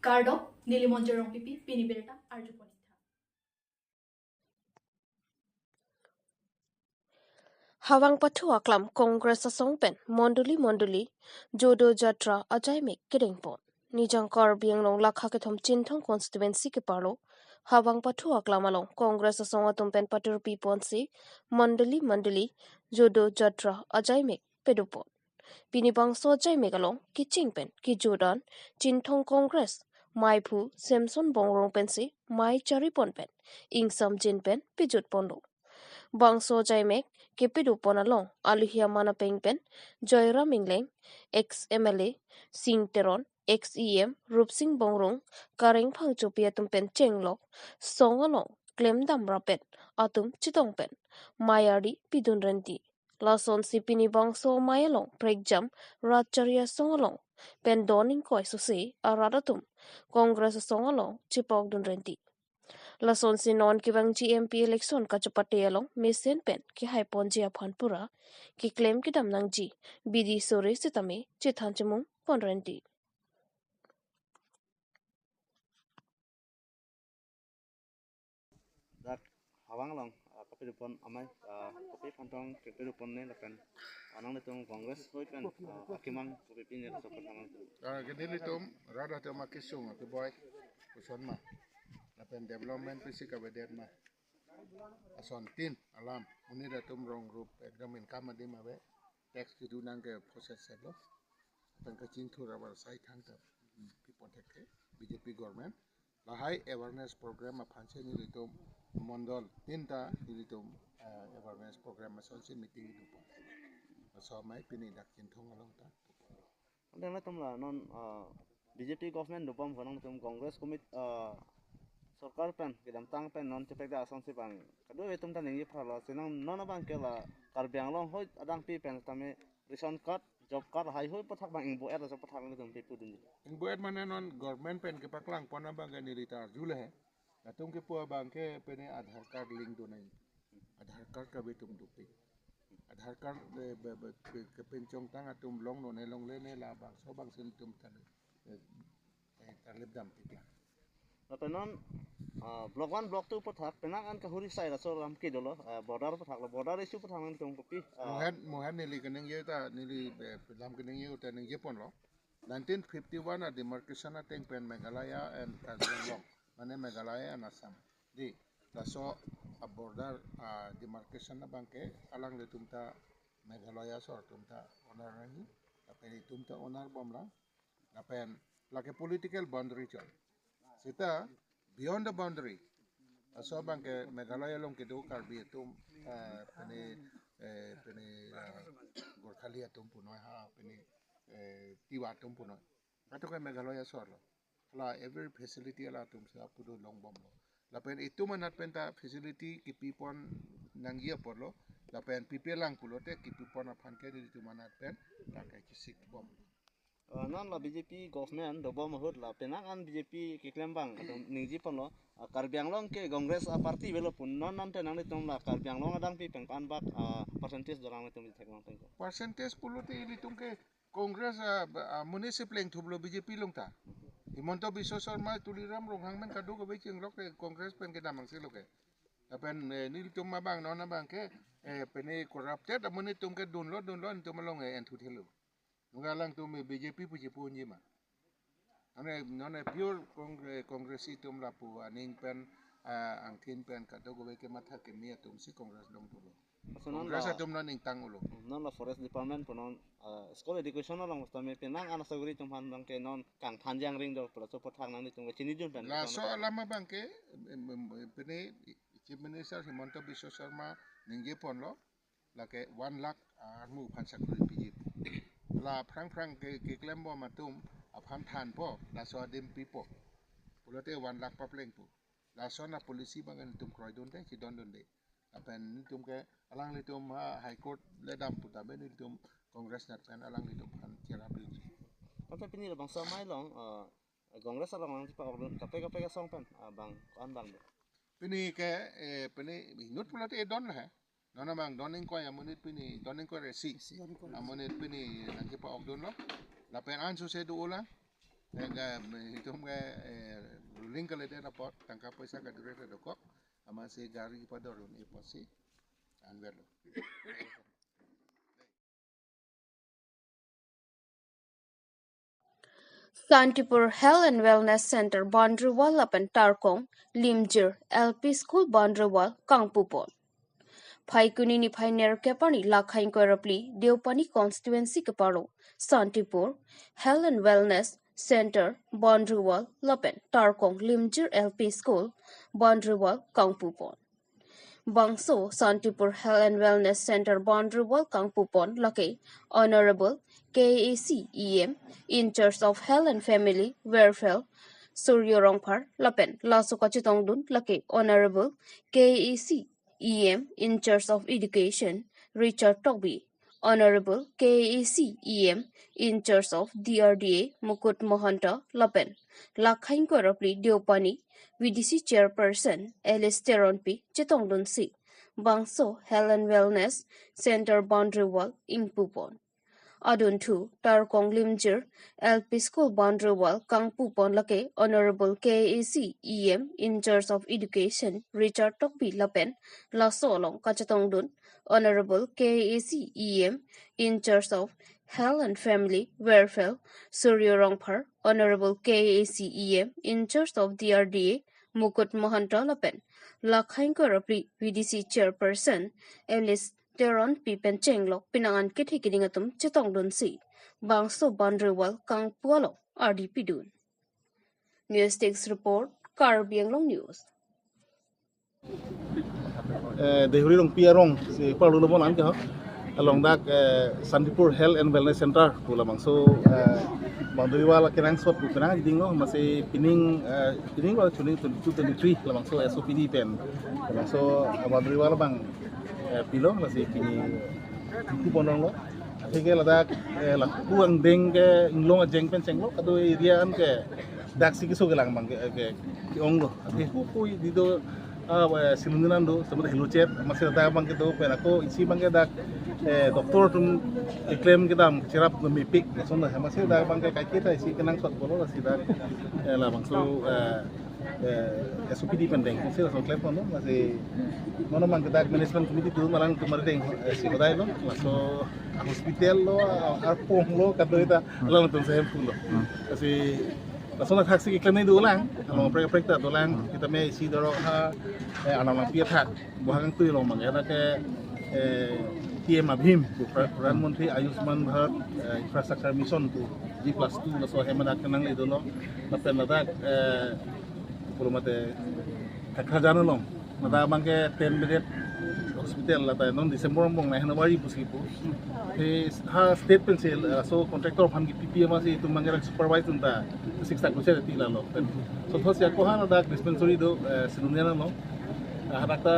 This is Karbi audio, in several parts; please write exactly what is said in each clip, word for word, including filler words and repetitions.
Kardom, neli Monjir Rongpipi, pini birta arjupon-ik tha. Hawang pathu aklam Congress asong pen mondoli mondoli Jodo Jatra ajaimek kedengpon. Nijang Karbi Anglong lakha kethom Chinthong constituency keparlo Hawang pathu aklam along Congress asong atum pen paturpi ponsi mondoli mondoli Jodo Jatra ajaimek pedopon. Pini bangso ajaimek along kecheng pen kejut an Chinthong Congress maiphu Samson Bongrung pensi mai charipon pen ingsamjin pen pejutponlo. Bangso ajaimek kepedopon along alohi aman apeng pen Joyram Engleng, ex M L A, Sing Teron, ex E M Rupsing Bongrung, Kareng Phangchopi atum pen chenglok song along klemdam rapet atum chetong pen mai ardi pidun renti. Lasonsi pini bangso mai along prekjam rat chari asong along pen don ingkoi sose arat atum Congress asong along chepokdun renti. Lasonsi non kevangji M P election kachepate along mesen pen kehaiponji aphan pura keklem kedam nangji bidi sore sitame chethan chemung pon renti. Dak Hawang along, ah, kapedopon amei, ah, kopi aphantong kepedopon ne lapen, ah, nanglitum Congress ahoi pen, ah, akemang kopi pine laso aphan nangtum. Ah, ke nelitum rat atum akesung akeboi koson ma, lapen development pensi kavedet ma, asontin alam, monit atum rong rup ekdom income adim ave, tax kedo nangke process lo, lapen kachingthur abar sai thangta, hmm, pipon thekthe, B J P government. Lahai awareness program aphansi nelitum mondol tinta nelitum, eh, awareness program asonsi meeting dupon. Laso amei pini dak Chinthong along ta. Ante nangtum la non, ah, B J P government dobom ko nangtum Congress commit, ah, sorkar pen kedamtang pen non chepekdak asonsi bang kadokave atum ta ningje phralo, si nang non abang ke la Karbi Anglong ahoi adangpi pen tame ration card, job card, haihui aputhak bang ingbo-et laso aputhak nangtum pipudunji. Ingbo-et mane non government pen kepaklangpon abang ke neli ta arjule he. Latum kepu abang ke pene Aadhaar card link do nai. Aadhaar card kave atum dopik. Aadhaar card, eh, be, be, ke, kepinchongtang atum longlo ne longle ne labangso abangsi nelitum ta, eh, eh, tarlip dam tikla. Lapen non, ah, block one, block two aputhak penang an kahuri sai laso alam ke dolo, ah, border aputhak lo, border issue aputhak nangtum kopi, ah. Mohen, mohen neli keningje ta, neli, eh, lam keningje ta ningjeponlo. Nineteen fifty-one a demarcation ateng pen Meghalaya and Karbi Anglong, mane Meghalaya and Assam. Di, laso a border, ah, demarcation abang ke alanglitum ta Meghalaya asor atum ta owner nangji, lapen itum ta owner bomlang, lapen lake political boundary chot. Seta beyond the boundary, laso abang ke Meghalaya along kedo Karbi atum, eh, pene, eh, pene, eh, Gorkhali atum punoi ha, pene, eh, Tiwa atum punoi. Ato ke Meghalaya asor lo. La every facility alatum si apudo longbomlo. Lapen itum anat pen ta facility kepipon nangji aporlo. Lapen pipelang pulote kepipon aphan ke nelitum anat pen ta ke kesik bom. Ah, non la B J P government dobom ahut la penang an B J P keklem abang atum ningjeponlo, ah, Karbi Anglong ke Congress a party avelo pu, non non te nanglitum la Karbi Anglong adangpi pen ko-an bak, ah, percentage dolang nangtum theklang pen ko. Percentage pulote ilitum ke Congress, ah, ba, ah, municipal lengthuplo B J P along ta. Himanta Biswa Sarma, Tuliram Ronghang men kadokave chenglok ke Congress pen kedam angse lo ke. Lapen, eh, nelitum abang non abang ke, eh, pene corrupted amonit atum ke dunlo, dunlo, nelitum along, eh, enthuthelo. Nunga alangtum, eh, B J P pu chepu unji ma. Ane, non, eh, pure Cong-, eh, Congress atum lapu aning pen, ah, angthin pen kadokave kematha keme atum si Congress dong tulo. Laso non Congress la atum non ingtang ulo. Non la Forest Department pu non, ah, school education along sitame penang an asaguri atum aphan abang ke non kangthan jangring do pu laso aputhak nanglitum ke chinidun pen. Laso alam abang ke, em, em, em, pene Chief Minister Himanta Biswa Sarma ningjeponlo, lake one lakh armu aphan sakori piji pu. La aphrang phrang ke, keklembom atum aphan thanpo, laso adim pipo. Pulote one lakh papleng pu. Lason a policy abang nelitum kroidunde, chidondunde. Lapen nelitum ke alanglitum ha High Court le dam pu tame nelitum Congress anat pen alanglitum aphan cherap rinji. Ante pini labangso amei along, eh, Congress along nangchepa-okdun kaprek kaprek asong pen, ah, bang, ko-an bang do. Pini ke, eh, pini inut pulote edon he. Non abang don ingkoi amonit pini, don ingkoi resi. Resi. Amonit pini nangchepa-okdunlo. Lapen ansose do-olang. Nega, eh, itum ke, eh, ruling kalidet apot, tangka poisa kadure dokok, amatsi gari padorun e posi, anverlo. Santipur Health and Wellness Center boundary wall lapen Tarkong Limjir L P School boundary wall kangpupon. Phaikuni niphai nerkep arni lakhai ingkoi ra phli Deopani constituency keparo Santipur Health and Wellness Center boundary wall lapen Tarkong Limjir L P School boundary wall kangpupon. Bangso Santipur Health and Wellness Center boundary wall kangpupon lake Honorable K A A C E M in charge of Health and Family Welfare Surjya Rongphar lapen laso kachetongdun lake Honorable K A A C E M in charge of Education Richard Tokbi, Honorable K A A C E M in charge of D R D A Mukut Mahanta lapen lakhai ingkoi ra phli Deopani V D C Chairperson Alice Teronpi chetongdunsi bangso Health and Wellness Center boundary wall ingpupon. Adunthu Tarkong Limjir L P School boundary wall kangpupon lake Honorable K A A C E M in charge of Education Richard Tokbi lapen laso along kachetongdun Honorable K A A C E M in charge of Health and Family Welfare Surjya Rongphar, Honorable K A A C E M in charge of D R D A Mukut Mahanta lapen lakhai ingkoi ra phli V D C Chairperson Alice Teronpi pen chenglok penang an kethe keding atum chetongdunsi bangso boundary wall kangpu along ardi pidun. News Desk Report, Karbi Anglong News. Eh, Dehuri Rongpi arong si parlo lo monan ke ho. Along dak, eh, Santipur Health and Wellness Center pu labangso, eh, boundary wall kenangsot pu penang dinglo, amatsi pining, eh, pining wall chuning twenty-two twenty-three labangso S O P D pen labangso, eh, boundary wall abang, eh, pilo, amatsi pini kupon longlo. Atheke ladak, eh, lapu angdeng ke inglong ajeng pen chenglok, kado area an ke daksi keso kelang abang ke, ke, ke-onglo. Athe hu pu di do, ah, eh, sinun nan do, seperti helo chet, amatsi ladak abang ke do, pen ako isi abang ke dak, eh, doctor atum keklem kedam, cherap mepik, lason dah, amatsi ladak abang ke kaiketa isi kenangsot pulo, lasi dak, eh, labangso, eh, eh, S O P D pen deng, si laso klem pulo, amatsi non abang ke dak management committee atum alangtum mari deng, eh, si badai lo, laso hospital lo, arpong lo, kado ita, alangtum sehem pulo. Hmm. Amatsi lason athaksi keklem ni dolang, along prek prek ta dolang, hmm, kita me isi dorok ha, eh, anam lang pia thak, buhang tu long mang, ya ke, eh, P M ABHIM, Pra-, Pradhan Mantri Ayushman Bharat, eh, Infrastructure Mission tu, G plus two, laso hem adak kenang le dolo, lapen ladak, eh, pulo mate, Kakrajan along, ladak abang ke ten bedded hospital, ladak non December mong na January pusi pu. He ha state pen si, eh, laso contractor aphan kipi pi amatsi itum abang ke supervise dunta, six tak kuchel ti lalo. Pen so thos ya ko ha ladak dispensary do, eh, sinun ya lo. Ah, hadak ta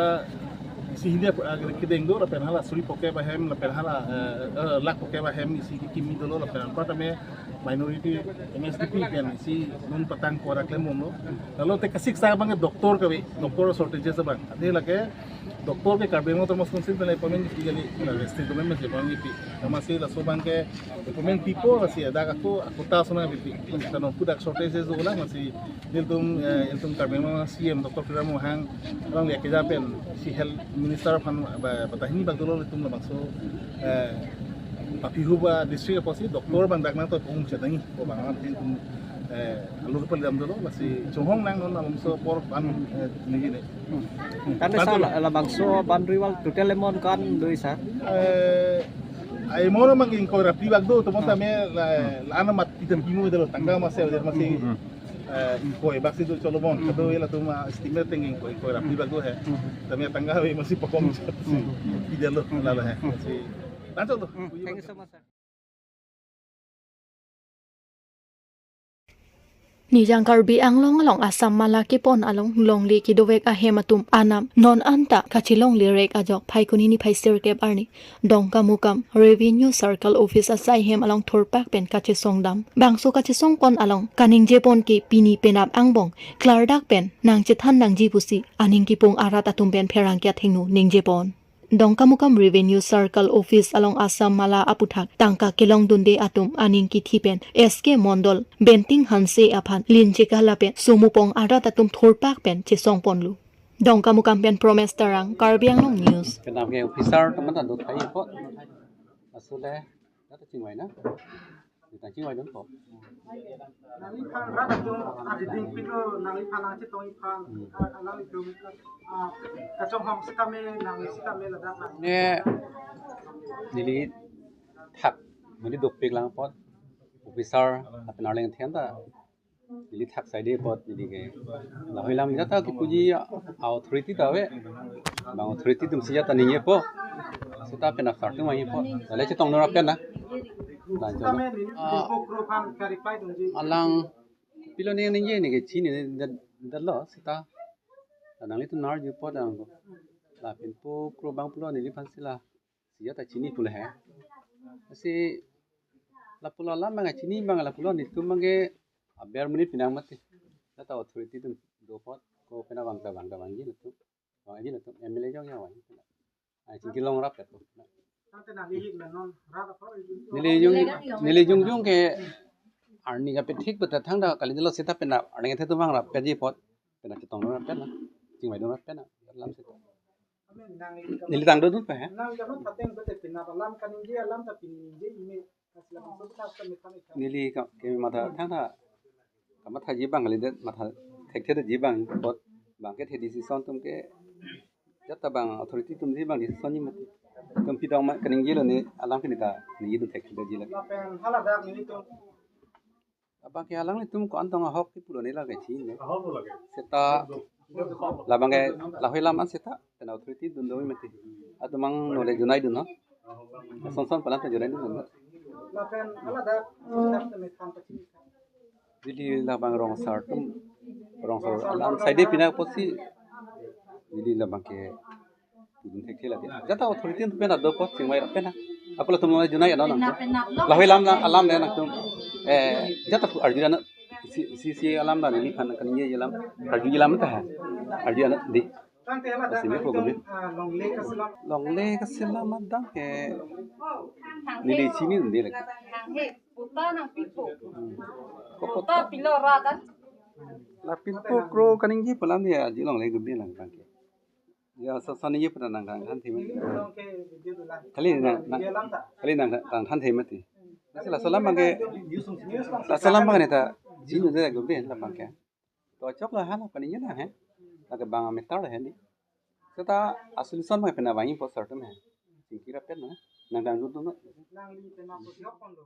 isi hini ap-, ah, kedeng do, lapen hala suri phokep ahem, lapen hala, eh, eh, lakh phokep ahem isi kimi dolo, lapen anparta me minority M S D P pen isi non patang ko arak klem bomlo. Lalo te kasik sa abang ke doctor kave, doctor shortages abang. Athe lake doctor ke Karbi Anglong Autonomous Council pen appointment kipi kali, la state government pen appointment kipi. Amatsi laso abang ke appointment pipo, lasi dak ako, ako ta sona kipi. Karena pudak shortages dolang, amatsi nelitum, eh, nelitum Karbi Anglong C M Doctor Tuliram Ronghang, alangli akeja pen si health minister aphan ba, batahini bak dolo, nelitum labangso, eh, papihu ba district apotsi doctor abang dak nangtoi pung chetangi, ko abang nelitum, eh, alur pali dam dolo, lasi chonghong nang non labangso apor an, eh, nigi ne. Kan, sir, la, labangso boundary wall total amount ko-an do, sir? Eh, ai mono mang ingkoi ra phli bak do, tomon tame la, la-an amat kita pimu dolo, tangka amatsi, amatsi, eh, ingkoi bak si do cholo bon, kado ila tuma estimate teng ingkoi, ingkoi ra phli bak do he. Tame tangka ave amatsi pakom chat si, pidalo, lalo he. Si, lanjut lo. Hmm, thank you so much, sir. Nijang Karbi Anglong along Assam mala kepon along longle kedovek ahem atum anam non anta kachelongle rek ajok Phaikuni niphai sirkep arni Dongkamukam Revenue Circle Office asai hem along thurpak pen kachesong dam. Bangso kachesong pon along kaningje pon ke pini penap angbong klardak pen nangchethan nangji pusi aning kipung arat atum pen pherangke athengno ningje pon. Dongkamukam Revenue Circle Office along Assam Mala aputhak tangka kelongdunde atum aning kithi pen S K Mondol, Benting Hanse aphan Linjeka lapen Somupong arat atum thurpak pen chesongponlo. Dongkamukam pen Promes Terang, Karbi Anglong News. Penap ke officer teman ado thai po. Asule, kata chingwai na. Kita chingwai dong po. Nangliphan rat atum adiding pilo, nangliphan nangchetong iphan, hmm, ah, alanglitum, ah, kachonghong sitame, nang sitame ladak nang. Ne, neli thak, neli dopik lang po. Officer, apen arleng thenda. Neli thak saide apot neli ke. Lahei lam jata kipuji a-authority ta ave. Bang authority atum si jata ningjepo. Seta penap sar atum ningjepo. Lale chetong nora pen na. Lapen jono. Ah, alang pilo ne ningje ne ke chini ne dat, datlo seta. Nanglitum nar jupo dang ko. Lapen po kro bang pulo neliphan sila. Si jata chini pulo he. Si lapulo alam bang chini bang lapulo netum bang ke aber monit pinang mati. Jata authority atum do apot ko penap bang ta bang ta bang ji latum. Bang ji latum M L A jong ya bang. Ai chingki longrap ya tu. Tangte nangli hit men non rat apor. Neli jong, neli jongjong ke arni kapethik beta thangta kali dilo seta penap arni ke thetu bang rap peji apot. Penap chetong rap pen na. Chingwai dong rap pen na. Lam seta. Neli tangdodun pe he. Nang jama thateng bete penap alam kaningje alam ta piningje ime. Neli ka, ke matha thangta kamathaji bang kalidet, matha thektheji bang apot bang kethe decision atum ke jata bang authority atumji bang decision ji mati. Atum pidong ma kaningje lo ne alam ke neta neli atum thektheji la. Lapen haladak nelitum. Abang ke alanglitum ko-an tong ahok ke pulo ne lake chini ne. Ahok pulo ke. Seta labang ke lahei lam an seta penap authority dun do mati. Atum bang nole junai dun no. Son son palan ta junai dun no. Lapen haladak seta teme than pachini. Neli labang rong sar atum, rong sar alam saide pinang apotsi neli labang ke dun thekthe lake. Jata authority atum pen ado apot chingwai rap pen na. Ako latum nole junai ano nang. Lahei lam na alam le nangtum. Eh, jata arju ano si, si, si alam da neliphan kaningje alam. Arju alam ta ha. Arju ano di. Tangte haladak sini program ni. Ah, longle kaselam. Longle kaselam adang ke neli chinidunde lake. Thanghe, puta nangpipo. Puta pilo rat an. Lapen po kro kaningje pu alam dia ji longle gubin lang tangke. Ya, so, so ningje pu nang kang than thema. Kali nang, nang, kali nang kang than thema ti. Nasi laso alam bang ke, laso alam bang neta jinu de gubin labang ke. To chok la hana pani na he. Lake bang meter he ni. Seta a-solution bang penap bang apot sar atum he. Chingki rap pen na. Nang dang dun dun na. Nangli penap apot yok kondo.